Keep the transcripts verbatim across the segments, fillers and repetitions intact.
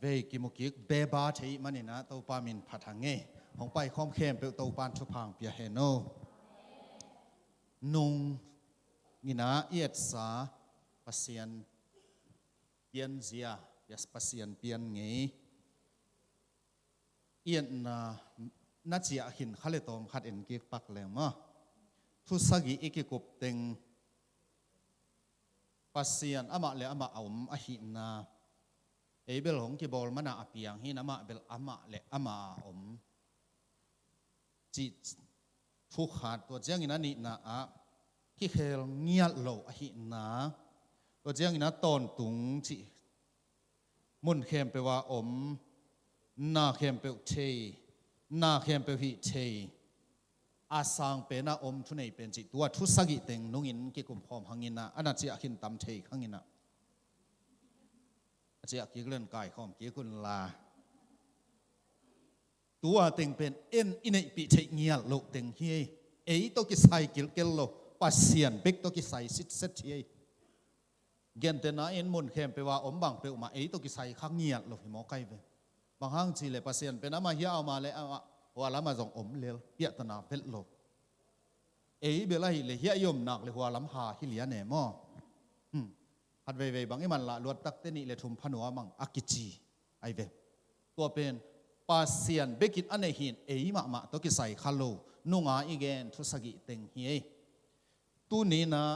Vei kimu kik beba thei maninah Topa min phat hang e. Hong paikhawm khempeuh Topa in thupha hong pia hen aw. Nung inah i etsa Pasian pianzia, Pasian pian ngei i etna na ciah khin kha le tawm khat en kik pak leng maw. Thu sagih i kikup teng Pasian amah le amah a om ahihna, ei bel hong kibawl mana a piang hi-in amah bel amah le amah a om cih thu khat. Tua ciangin a nihna ah kikhel ngiat lo ahihna, tua ciangin a tawntung cih mun khempeuh a om, na khempeuh thei, na khempeuh hih thei, a sang pen a om thunei pen cih tua thu sagih teng nungin kikum khawm hanginah a na ciah khin tam thei khanginah a ciah kik len kaikhawm kik unla. Tua teng pen en i neihpih theih ngial loh teng hi ei. Ei tawh kisai kilkel lo, Pasian bek tawh kisai sitset hi ei. Gentehna in mun khempeuh a om bang peuhmah ei tawh kisai kha ngial lo hi maw kai ve. Bang hang cih leh Pasian pen amah hiah a om a leh amah hua lamah zong om lel, piahtana velh lo. Ei bel ahih leh hiah i om nak leh hua lam ha hi lian e maw. Hmm. Khat veivei bang i manlah luat takte nih le thum phanua mang a kici ai ve. Tua pen Pasian bekin a neih hi-in ei mahmah tawh kisai kha lo nunga i gen thu sagih teng hi ei. Tuninah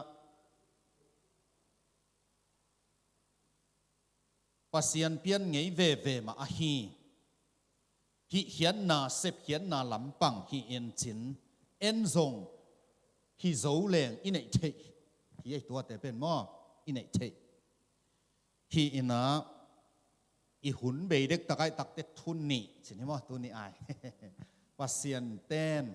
Pasian pian ngei veve mah ahi, hihkhiatna, sepkhiatna lampang hi-in cin, en zong hi zo leng i neih theih hi ei. Tuate pen maw i neih theih hi-inah i hun bei dektak aih takte thu nih cin hi maw, thu nih ai. Pasian ten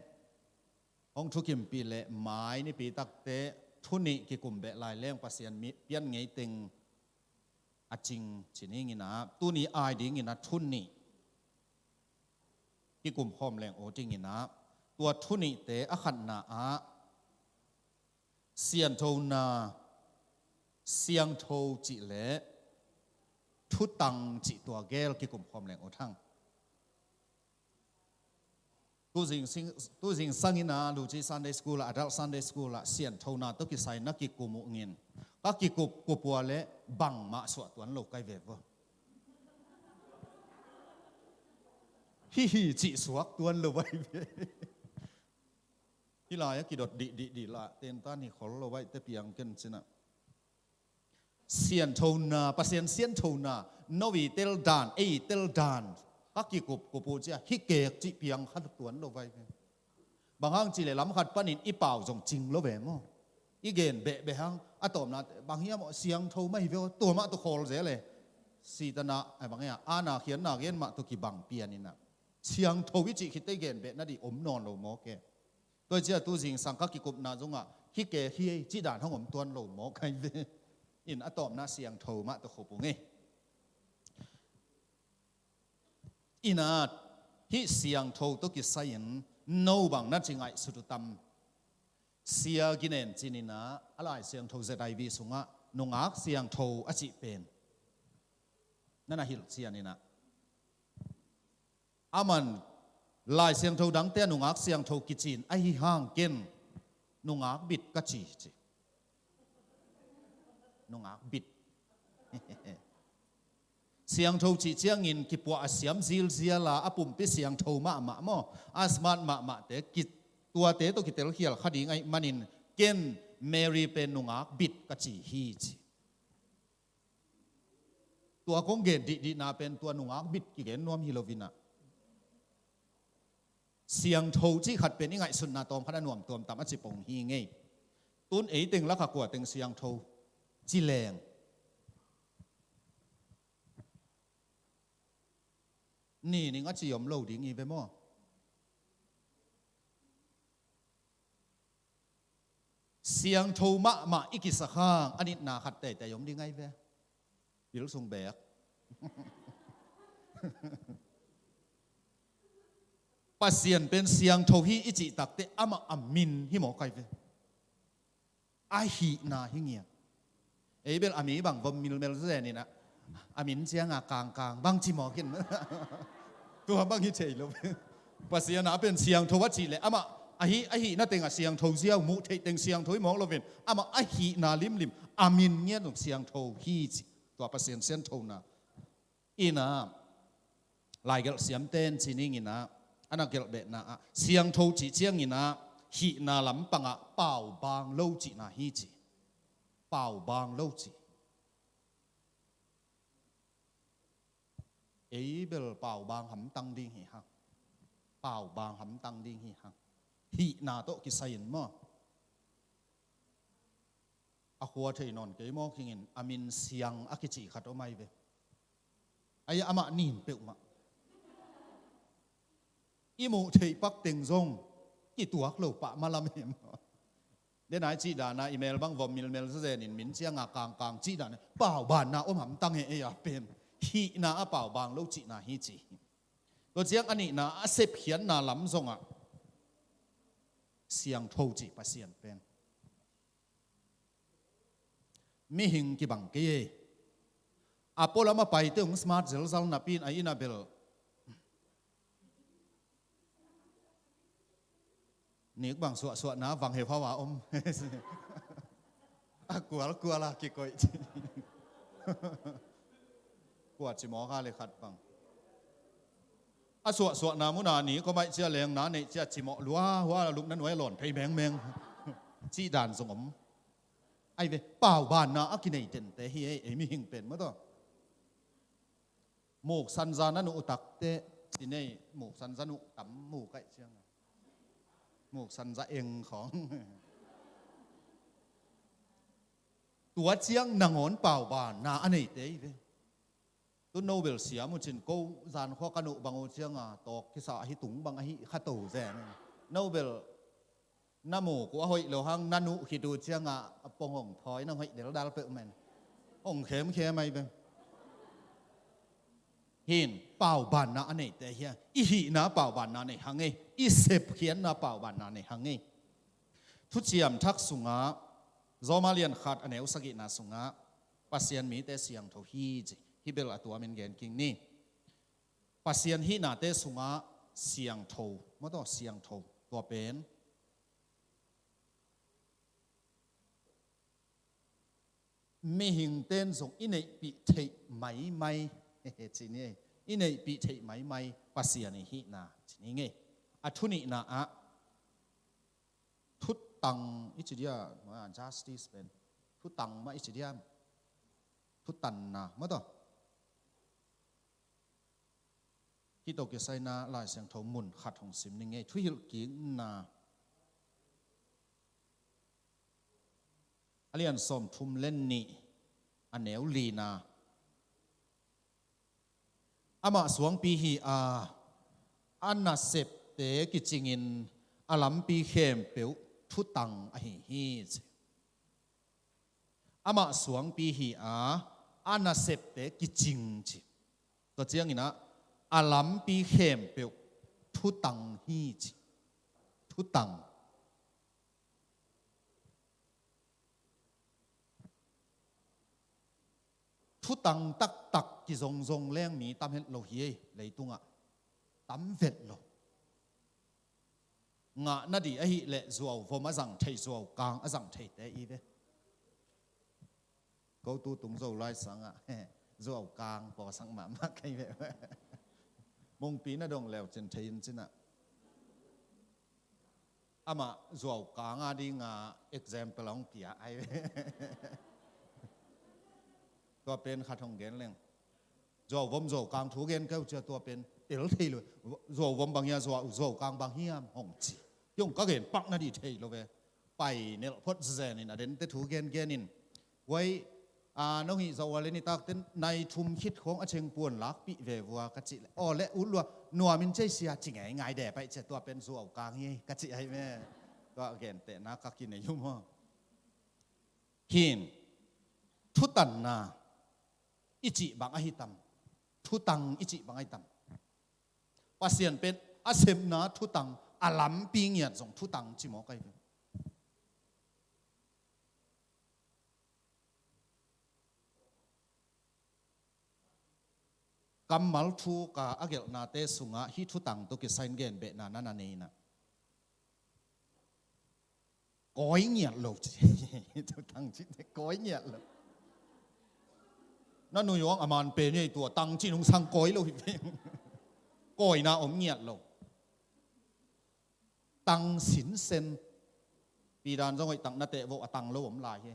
hong thukimpih leh mai nipi takte thu nih kikum beh lai leng Pasian mi, pian ngei teng a cing cin hi-inah, tuni ai dinginah thu nih kikum khawm leng aw dinginah, tua thu nihte a khatna ah sianthona, siangtho cih le thutang cih tua gel kikum khawm leng aw thang. Tuzing sing, tuzing sanginah Luci Sunday School ah, Adult Sunday School ah sianthona tawh kisai na kikum uh ngin, ka kikup kup ua leh bangmah suah tuan lo kai ve vua. Hihi cih suak tuan lo vai ve. Hih lai a kidot dih dih dih lah tentan hi khol lo vai te piang ken cinah. Sianthona, Pasian sianthona, no i tel dan, ei i tel dan, ka kikup kup uh cia, hi kek cih piang kha tuan lo vai ve. Bang hang cih leh lam khat panin i pau zong cing lo ve maw. I gen behbeh hang, a tawpna bang hiam aw, siangtho mah hi ve aw, tua mah tawh khawl zel e. Sitana, ai bang hiam, ana khiatna gen mah tawh kibang pianinah siangtho i cih khit teh i gen beh nadih om nawn lo maw ke. Tua i cia tuzing sang ka kikupna zongah hi kek hi ei cih dan hong om tuan lo maw kai ve. In a tawpna siangtho mah tawh khup ung ei. Inah hih siangtho tawh kisai-in no bang na ci ngaihsut uh tam? Sia Ginen Cin inah a Lai Siangtho Z I V sungah nungak siangtho a cih pen na na hilh cianinah, aman Lai Siangtho dangte a nungak siangtho kici-in ahi hang ken nungak bit ka ci ci. Nungak bit. Siangtho cih ciangin kipuah a siam zilzial a, a pumpi siangtho mahmah maw, a smart mahmahte ki, tuate tawh kitelkhial kha ding ahih manin ken Mary pen nungak bit ka ci hi ci. Tua kong gen dihdihna pen tua nungak bit kigen nuam hi loinah, siangtho cih khat pen i ngaihsutna tawm khat a nuam tuamtam a ci pong hi ngei. Tun ei teng lakah kua teng siangtho ci leng, ni ning a ci om lo ding hi ve maw? Siangtho mahmah i kisak hang a nitna khat teitei om ding ahi ve. Pil sung beek. Pasian pen siangtho hi i cih takteh amah a min hi mawk ahi ve. A hihna hi ngiat. Ei bel a mi bang vom milmel zeninah, A min cianga kangkang bang ci mawk in. Tua bang hi thei lo. Pasian a pen siangtho a cih leh amah a hih, a hihna tengah siangtho ziau, muh theih teng siangtho hi mawk loin, amah a hihna limlim, a min ngiat zong siangtho hi ci. Tua Pasian sianthona. Inah, laigelh siamten ci ning inah, a na gelhbehna ah, siangtho cih ciang inah, hihna lampangah paubaang lo cihna hi ci. Paubaang lo ci. Ei bel paubaang hamtang ding hi hang. Paubaang hamtang ding hi hang. Hihna tawh kisai in maw. A khua thei nawn kei mawk hingin a min siang a kici khat om ai ve. Ai amah nin peuhmah. I muh theih pak teng zong kituak lo pah malam hem. Denai cih dana i mel bang vom milmel zazenin min cianga kangkang cih dana paubaanna om hamtang he ei a pen. Hihna a paubaang lo cihna hi ci. Tua ciang a nihna a sepkhiatna lam zongah siangtho cih Pasian pen. Mihing kibang kei e. A pualam a paite hong smart zelzal napi in a inn a bel. Nik bang suahsuahna vang he phau a om. A kualkual a kikoih. Kua cimawh kha le khat bang. A suahsuahna muna ni ko maih cia lengna neih cia cimawh lua hua lupna nuai lawn phei mengmeng. Cih dan zong om. Ai ve, paubaanna a kinei tente hi ei, ei mihing pen maw taw. Muksan za na nuh takte, ci nei, muksan za nuh tam mu kaih cianga. Muksan za eng khawng. Tua ciang nangawn paubaanna a neite hi ve. Tu Nobel siam uh cin ko zan khua ka nuh bang uh cianga tawk kisa ahi tung bang ahi kha to zen. Nobel na muk uh a hoih lo hang na nuh khit uh cianga a pong hong thawi na hoih deldal peuh men. Hong khemkhem ai beng. Hin paubaanna a neite hia i hihna paubaanna nei hang ei, i sepkhiatna paubaanna nei hang ei. Thuciam Thak sungah Zawma lian khat a neu sagihna sungah Pasian mite siangtho hi ci, hi bel a tuamin gen king ni. Pasian hihnate sungah siangtho, maw taw siangtho, tua pen mihingten zong i neihpih theih maimai ci ni ei. I neihpih theih maimai Pasian i hihna ci ni ngei. A thunihna ah thutang i ci dia, justice pen thutang mah i ci dia, thutanna maw taw. Hih tawh kisaina Lai Siangtho mun khat hong sim ning ei. Thuhilhkikna a lian sawmthum le nih a neu lina. Amah suangpi hi a, a nasepte kicingin a lampi khempeuh thutang ahi hi ci. Amah suangpi hi a, a nasepte kicing ci. Tua ciangin ah a lampi khempeuh thutang hi ci. Thutang. Thutang taktak kizongzong leng mi tam het lo hi ei, leitungah tam vet lo. Ngah nadih ahih leh zuau vom a zang thei, zuau kang a zang theite i ve. Ko tu tung zo lai sangah zuau kang pawsak mahmah kei ve. Mungpi na dong leu cin thei in cinah. Amah zuau kang a dinga example a hong pia ai ve. Tua pen khat hong gen leng. Zuau vom zuau kang thu gen keu cia tua pen tel thei lo. Zuau vom bang hia, zuau, zuau kang bang hiam hong ci. Hiong ka gen pak nadih thei lo ve. Pai nelh phot zenin a dente thu gen genin. Huai, a, nong hih zawh ua le nitakte nai thum khit khawng a chengpuan lakpih ve vua ka cih le. Aw le ut lua nuamin ceisia ci ngeingai de paih cia tua pen zuau kang hi ka cih ahi me. Tua gentehna ka kinei uh maw. Hin, thutanna i cih bang ahi tam. Thutang i cih bang ahi tam. Pasian pen a sepna thutang, a lampi ngiat zong thutang ci mawk ahi ve. Kammal thu ka a gelhnate sungah hih thutang tawh kisai-in genbehna na na nei na. Kawi ngiat lo ci. Thutang cihte kawi ngiat lo. Na nui hang a man pen hi, tua tang cih nungsang kawi lo hi. Kawina om ngiat lo. Tang sinsen. Pidan zong hoih tak na teh vo, a tang lo om lai hi.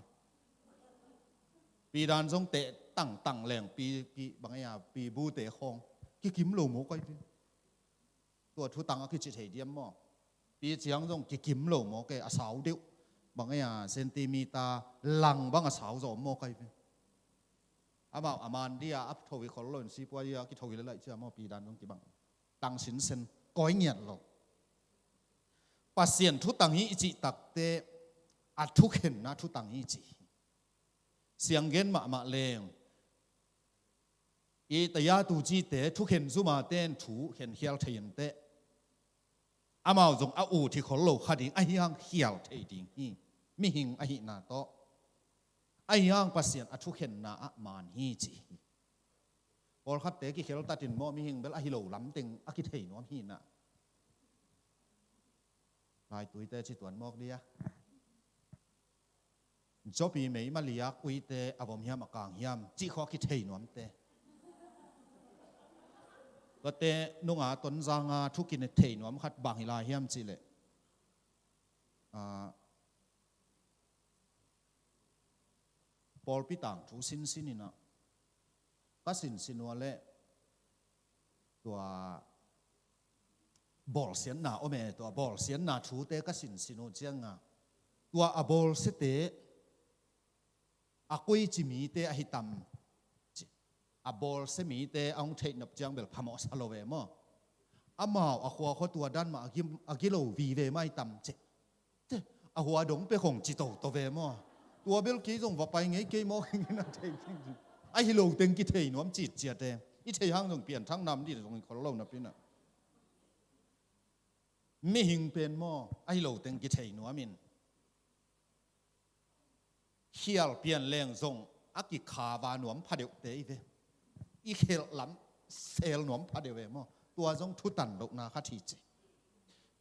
Pidan zong teh tangtang leng pi, pi, bang ei a, pi bute khawng kikim lo maw kai pi. Tua thutang a kici thei diam maw? Pi ciang zong kikim lo maw ke, a sau deuh. Bang ei a, centimeter lang bang a sau zaw maw kai pi. Amau a man dia a tho hi khol lo in, sipua dia kitho hi le laih cia maw, pidan zong kibang. Tang sinsen, kawi ngiat lo. Pasian thutang hi i cih takte, a thukhenna thutang hi i cih hi. Sianggen mahmah leng, i tayatu cite thukhen zumate in thu khenkhial thei inteh. Amau zong a ut hi khol lo kha ding, ahi hang khial thei ding hi. Mihing ahihna tawh. Ahi hang Pasian a thukhenna ah man hi ci hi. Pawlkhatte kikheltatin maw, mihing bel ahi lo lamteng a kithei nuam hi na. Laituite ci tuan mawk dia. Jopi mei maliak uite a vom hiam a kang hiam cih khawng a kithei nuamte. Tuate nunga Tonzanga thu kithei nuam khat bang hi lai hiam cih leh, ah, pawlpi tangthu sinsin in ah, ka sinsin uh leh tua bawlsiatna om e, tua bawlsiatna thute ka sinsin uh cianga, tua a bawlsiate a koici mite ahi tam ci. A bawlsia mite a hong theihnop ciang bel phamawh sa lo ve maw? Amau a khua khua tua dan mah a gi, a gilo vive mai tam ci. Te, a hua dong pek hong ci toto ve maw? Tua bel kei zong va pai ngei kei maw, kei na thei. Ahi lo teng kithei nuam citciate. I thei hang zong pianthak nam dih zong i khol lo napi-in ah, mihing pen maw, ahi lo teng kithei nuam in, khial pian leng zong a kikha va nuam phadeuhte i ve. I khelh lam sel nuam phadeuh ve maw? Tua zong thutan lohna khat hi ci.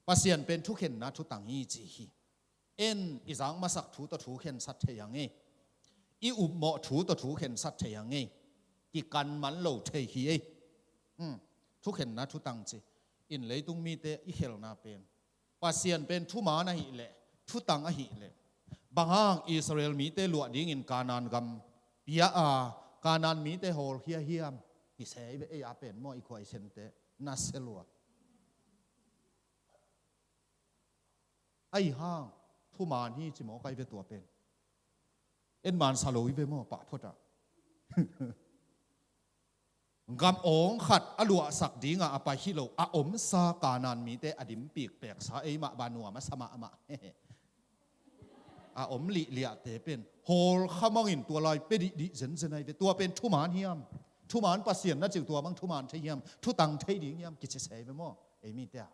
Pasian pen thukhenna thutang hi ci hi. En i zak masak thu tawh thu khensat thei a ngei. I upmawh thu tawh thu khensat thei a ngei. Kikan man lo thei hi ei. Hmm. Thukhenna thutang ci. In leitung mite i khelna pen Pasian pen thuman ahih leh, thutang ahih leh, bang hang Israel mite luah dingin Kanaan gam pia a, Kanaan mite hawlkhia hiam? Hi se i ve ei a pen maw, i khua i sente na se lua. Ahi hang thuman hi ci maw kai ve tua pen. En man sa lo i ve maw, pah phot ah. Gam awng khat a luahsak dingah a pai hi lo, a omsa Kanaan mite a dimpik peksa ei mah ba nuam a sa mahmah. A om lihliahte pen hawlkha mangin tua lai pia dihdih zenzen ahi ve. Tua pen thuman hiam? Thuman Pasian na cih tua mang thuman thei hiam? Thutang thei ding hiam? Kici se ei ve maw, ei mite ah.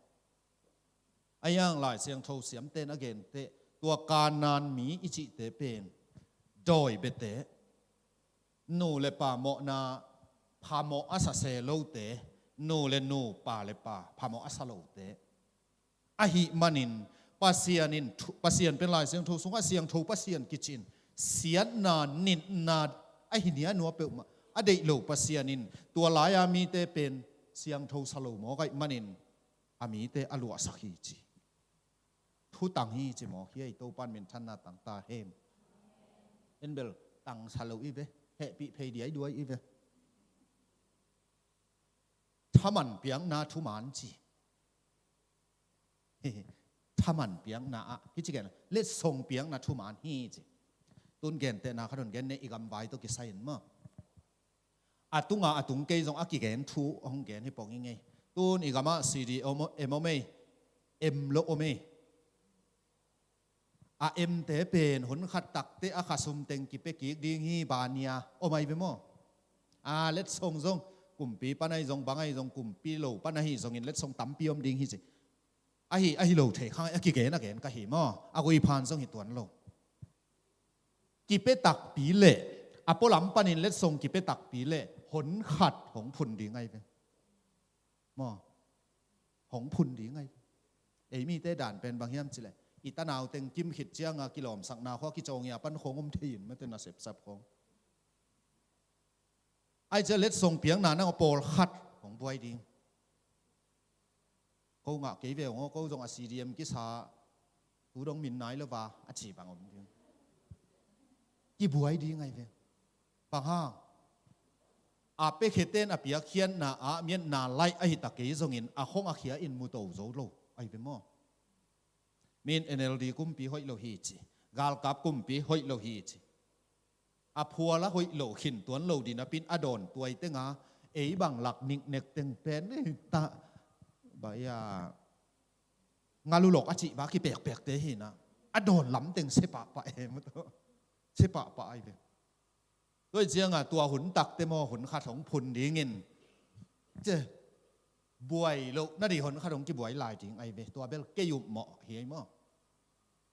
Ahi hang Lai Siangtho siamte in a gente, tua Kanaan mi i cihte pen dawi biate, nu le pa mawhna phamawh a sa se lote, nu le nu, pa le pa phamawh a sa lote. Ahih manin Pasian in thu, Pasian pen Lai Siangtho sungah siangtho Pasian kici in, siatna, nitna ahi nia nua peuhmah a deih lo Pasian in tua lai-a mite pen siangtho sa lo mawk ahih manin a mite a luahsak hi ci. Thutang hi ci mawk hi ei, Topan minthanna tang ta hen. En bel tang sa lo i ve, hehpih phei diaiduai i ve. Thaman piakna thuman ci. Thaman piakna ah kici gen, letsong piakna thuman hi ci. Tun gentehna khat hong gen ne, i gamvai tawh kisai in maw. A tunga a tung kei zong a kigen thu hong gen hi pong i ngei. Tun i gamah C D om, em om ei, em lo om ei. A emte pen hun khat takte a khasum teng kipia kik ding hi, bania om ahi ve maw? A letsong zong kumpi pan ahi zong, bang ahi zong, kumpi lo pan ahi zongin letsong tampi om ding hi ci. Ahi, ahi lo thei khang a kigen a gen ka hi maw? A guiphan zong hi tuan lo. Kipia takpi leh, a pualam panin letsong kipia takpi leh, Hon khat hong phun ding ahi ve. Maw, hong phun ding ahi ve. Ei mite dan pen bang hiam cileh, i tanau teng kim khit cianga kilawmsakna khua kicawng ia pan khong om thei in mate nasepsap khong. Ai cia letsong piakna nang a pawlkhat hong buai ding. Ko ngah kei ve hong aw, ko zong a C D M kisa, tu dong min nai lo va a ci bang om ding. Kibuai ding ahi ve. Bang hang? A pekhete'n a piakkhiatna ah miatna laih ahi ta kei zongin a khong a khia in mu to zo lo ahi ve maw? Min N L D kumpi hoih lo hi ci, galkap kumpi hoih lo hi ci. A phual a hoih lo khin tuan lo dinapin a dawn tuai tenga ei bang lak niknek teng pen ta bai a ngalulok a cih ba kipekpekte hina a dawn lam teng se pahpah em. Tua se pahpah ahi ve. Tua hi cianga tua hun takte maw, hun khat hong phun dingin, ce, buai loh nading hun khat hong kibuai lai ding ahi ve. Tua bel kei upmawh hi ei maw?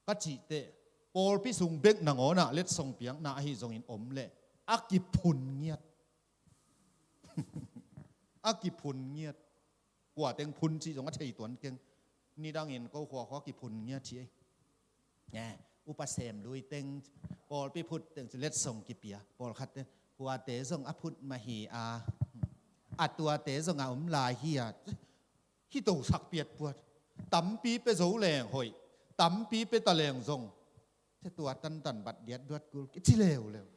Ka cih teh, pawlpi sung bek nangawnah letsong piakna ahi zongin om leh a kiphun ngiat. A kiphun ngiat. Kua teng phun cih zong a thei tuan keng. Nidangin ko khuakhua kiphun ngiat hi ei. Upa sem lui teng, pawlpi phut teng ci letsong kipia. Pawlkhat teng kuate zong a phut mah hi a, a tuate zong a om lai hi a. Hi to sak piat puat. Tampi pe zo leng hoih, tampi pe ta leng zong te tua tantan bat diat duat kul kici leuleu.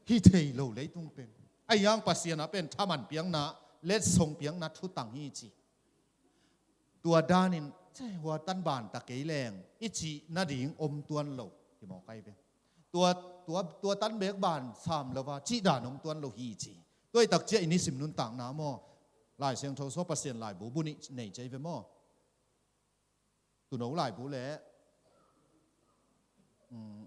Hi thei lo leitung pen. A iang Pasian a pen thaman piakna, letsong piakna thutang hi ci. Tua danin, ce, hua tan ban ta kei leng i cih nading om tuan lo hi mawk ahi ve. Tua, tua, tua tan bek ban sam lo va cih dan om tuan lo hi ci. Tua i takcia i nisim nuntakna maw? Lai Siangtho sua Pasian laibu bu nih nei cia i ve maw? Tuno laibu le, um,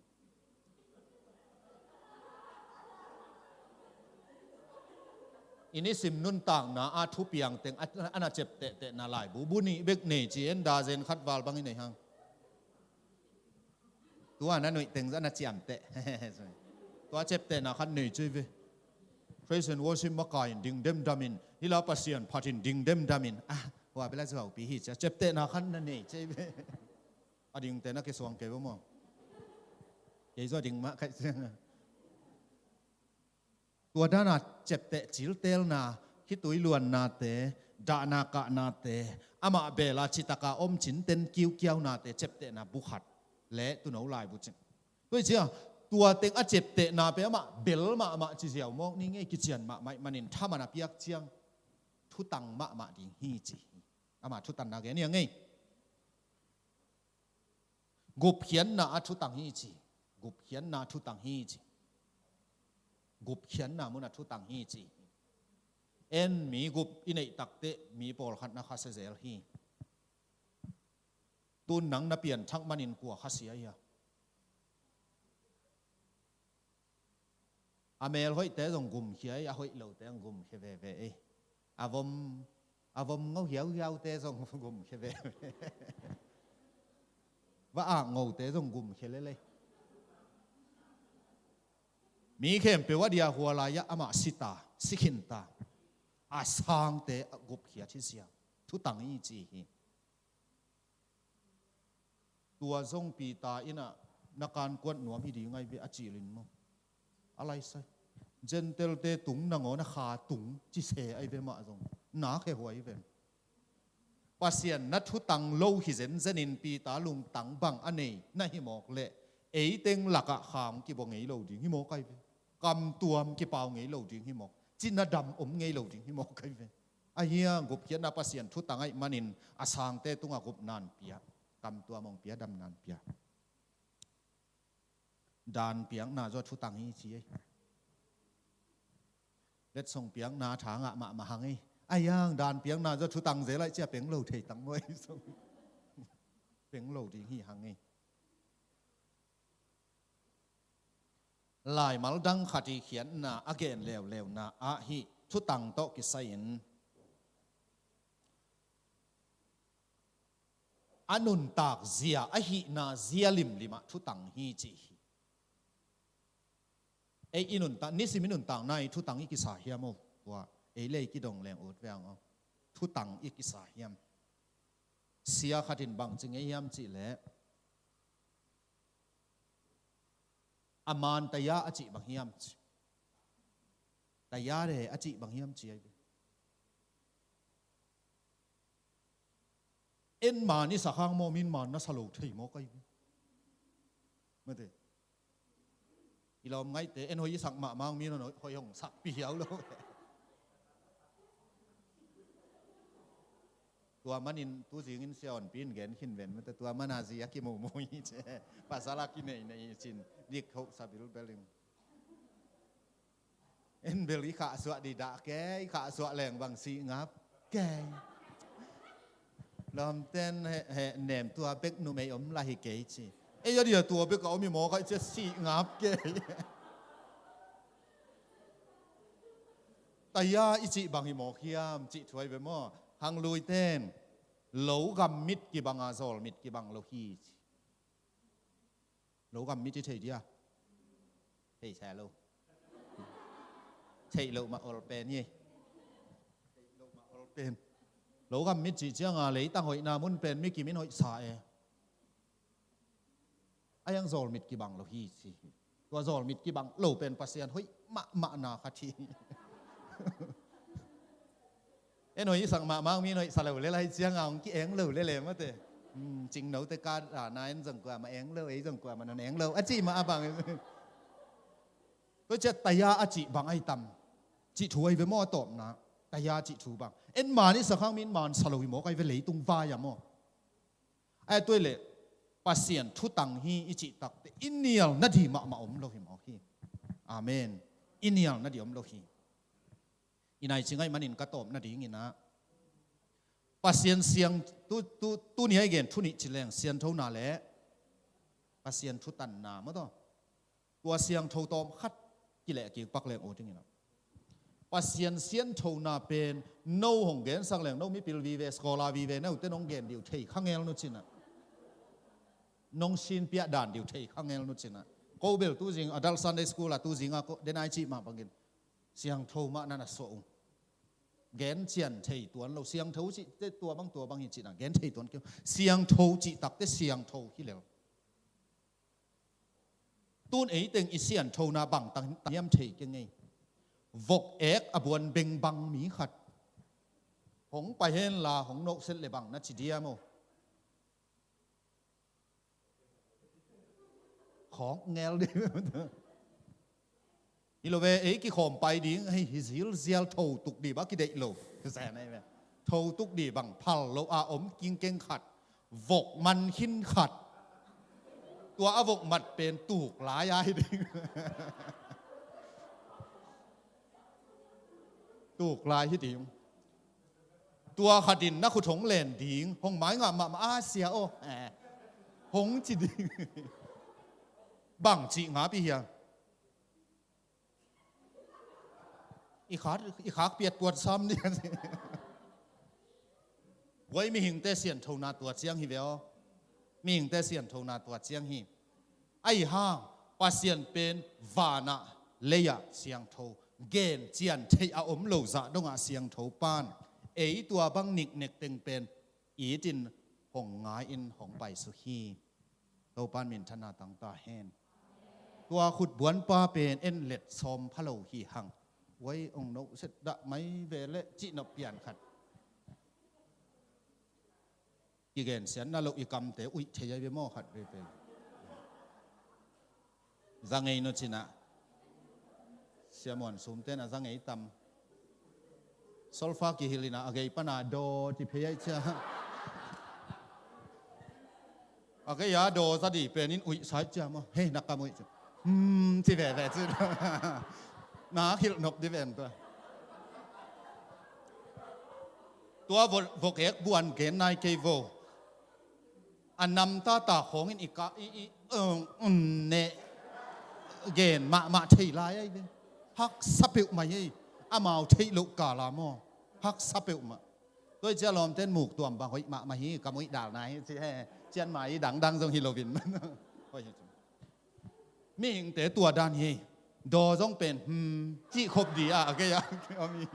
i nisim nuntakna a thupiang teng a, a na ceptehtehna laibu bu nih bek nei ci en, dazen khat val bang i nei hang. Tua na nuih teng zah na ciamteh. Tua ceptehna khat nei cia i ve. Praise and worship makai in ding demdamin, hila Pasian phatin ding demdamin, ah, hua bela zuaupi hi cia ceptehna khat na nei cia i ve. A dingte na kisuang kei bo maw? Kei zua ding mah kaih ciang. Tua dana cepteh ciltelna, khitui luannate, dahna kahnate, amah bela citaka om cinten kiukiaunate ceptehna bu khat le tuno laibu cing. Tua hi cia, tua teng a ceptehna pe amah bel mahmah ci ziau mawk ni ngei, kician mahmah ih manin thaman a piak ciang thutang mahmah ding hi ci hi. Amah thutanna gen ia ngei. Gupkhiatna a thutang hi ci. Gupkhiatna a thutang hi ci. Gupkhiatna mun a thutang hi ci. En mi gup i neih takteh mi pawlkhat na khasia zel hi. Tun nang na pianthak manin kua khasia hia? A mel hoihte zong gumkhia ei, a hoih lote zong gumkhia veve ei. A vom, a vom ngo hiauhiaute zong gumkhia veve. Va ak ngote zong gumkhia lel ei. Mi khempeuh a dia hua lai-ah amah si ta, si khin ta. A sangte a gupkhiat hi sia. Thutang i ci hi. Tua zong Peter in ah na kankuat nuam hi ding ahi ve a cih lin maw? A laisai. Gentile-te tung nangawn a kha tung ci se ahi ve mah zong. Na khe huai hi ven. Pasian na thutang lo hi zenzenin Peter lungtang bang a nei na hi mawk leh eiteng lakah kha hong kibua ngei lo ding hi mawk ahi ve. Kamtuam kipau ngei lo ding hi mawk. Cina dam om ngei lo ding hi mawk ahi ve. Ahi hang gupkhiatna Pasian thutang ahih manin a sangte tungah gupna hong pia, kamtuam hong pia, damna hong pia. Dan piakna zaw thutang hi ci ei. Letsong piakna tha ngah mahmah hang ei. Ahi hang dan piakna zaw thutang zel ahih cia peng lo thei tang maw ei zong. Peng lo ding hi hang ei. Laimal dang khat i khiatna a gen leuleuna ah hih thutang tawh kisai-in a nuntak zia, a hihna zia limlimah thutang hi ci hi. Ei i nuntak, nisim i nuntakna i thutang i kisa hiam aw? Tua ei le i kidong leng ut veng aw. Thutang i kisa hiam? Sia khat in bang ci ngei hiam cih leh, a man taya a cih bang hiam ci. Taya le a cih bang hiam ci ai ve. En man i sak hang maw, min man na sa lo thei maw kai ve. Mate. I lawm ngaihte, en hoih i sak mahmah hang min hon hoih hong sakpih hiau lo. Tua manin tu zingin sia honpi in gen khin ven mate, tua mana zi a kimumu hi ci. Pasal a kinei nei cin dik hoh sa bilbel in. En bel i khahsuah dih dah kei, i khahsuah leng bang sih ngap kei. Lawmten he, he nem tua bek numei om lah hi kei ci. Ei a dia tua bek a om hi maw kai ci a sih ngap kei. Taya i cih bang hi mawk hiam cih thu ai ve maw? Hang luiten lo gam mit kibang a zawl mit kibang lo hi ci. Lo gam mit i thei dia? Thei sa lo. Theih loh mah ol pen hi. Theih loh mah ol pen. Lo gam mit cih cianga leitang hoihna mun pen mi kimin hoih sa e. A yang zawl mit kibang lo hi ci. Tua zawl mit kibang lo pen Pasian hoih mahmahna khat hi. En hoih i sak mahmah mi hoih sa lo le lai cianga hong ki-eng lo le le mate. Hmm, cingnote ka, ah, na en zong kuamah eng lo, ei zong kuamah non eng lo a cih mah a bang. Tua ciah taya a cih bang ai tam? Cih thu ai ve maw a tawpna? Taya cih thu bang? En man i sak hang min man sa lo hi mawk ai ve leitung vai a maw? Ai tuai leh Pasian thutang hi i cih takte i nial nadih mahmah om lo hi mawk hi. Amen. I nial nadih om lo hi. I nai ci ngaih manin ka tawp nadingin ah Pasian siang tu, tu, tuni a i gen thu nih ci leng sianthona le Pasian thutanna maw taw. Tua siangtho tawm khat kileh kik pak leng uh dingin ah Pasian sianthona pen no hong gensak leng no mipil vive, skola vive, no te nong gen diu thei khangel nu cinah. Nong sinpiah dan diu thei khangel nu cinah. Ko bel tuzing adult Sunday school a tuzinga ko denai cih mah bangin siangtho mah na na suah uh. Gen cian thei tuan lo, siangtho cih te tua bang tua bang hi cinah gen thei tuan kei. Siangtho cih takte siangtho hi lel. Tun eiteng i sianthona bang tang hiam thei kei ngei. Vok ek a buan bengbang mi khat hong pai henla hong nohset le bang na ci diam aw? Khawk ngel dih. Hi lo ve, ei kikhawm pai ding hei hi zilzial tho tuk dih bang kideih lo. Tho tuk dih bang phal lo a om kingkeng khat. Vok man khin khat. Tua a vok mat pen tuk lai a hi ding. Tuk lai hi ding. Tua khatin na khut hong len ding, hong mai ngah mahmah a sia aw. Eh. Hong ci ding. Bang cih ngap i hia? I khak, i khak piat puat sam ni. Voi mihingte sianthona tua ciang hi ve aw. Mihingte sianthona tua ciang hi. Ahi hang Pasian pen vanah leiah siangtho. Gen cian theih a om lo zah dongah siangtho pan. Ei tua bang niknek teng pen itin hong ngai in hong paisuk hi. Topan minthanna tangta hen. Tua khutbuanpa pen en let sawm pha lo hi hang. Uai ong no set dah mai ve leh cihnop pian khat. Kigen sian na lo i kamte uih thei ai ve maw khat ve pen. Za ngei no cinah. Siamuan sumten a za ngei tam. Solfa kihilina a gei pana daw ti phei ai cia. A gei a daw za di penin uih sai cia maw. Hei na kam uih cia. Hmm, ci veve ci. Na khilh nop di ven tua. Tua vok ek buan gen nai kei vo. A namtata khawngin i ka i i ong un ne gen mahmah thei lai ai ve. Haksa peuhmah ei. Amau theih loh kala maw? Haksa peuhmah. Tua i cia lawmten muk tuam bang hoih mahmah hi, ka muih dal nai hi ci he. Cian mai dangdang zong hi lovin. Hoih hi. Mihingte tua dan hi. Daw zong pen hmm cih khop di a, a gei a om hi.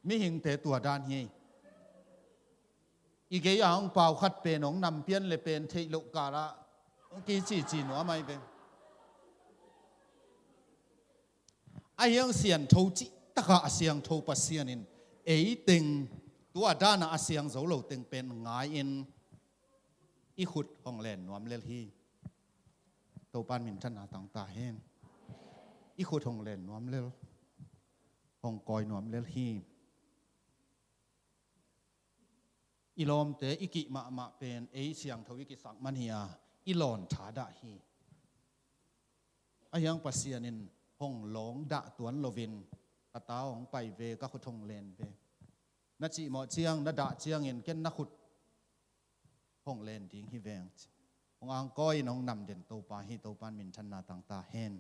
Mihingte tua dan hi. I gei a hong pau khat pen hong nampian le pen theih loh kalah hong kicici nuam ahi ve. A hiang siangtho cih takah a siangtho Pasian in ei teng tua dan a siang zo lo teng pen ngai-in i khut hong len nuam lel hi. Topan minthanna tang ta hen. I khut hong len nuam lel, hong kawi nuam lel hi. I lawmte i kih mahmah pen ei siangtho i kisak man hi a, i lawn thadah hi. A hiang Pasian in hong lawng dah tuan loin, ka ta hong pai ve, ka khut hong len ve, na cihmawh ciang, na dah ciangin ken na khut hong len ding hi veng ci. Hong angkawi in hong namden Topa hi. Topan minthanna tang ta hen.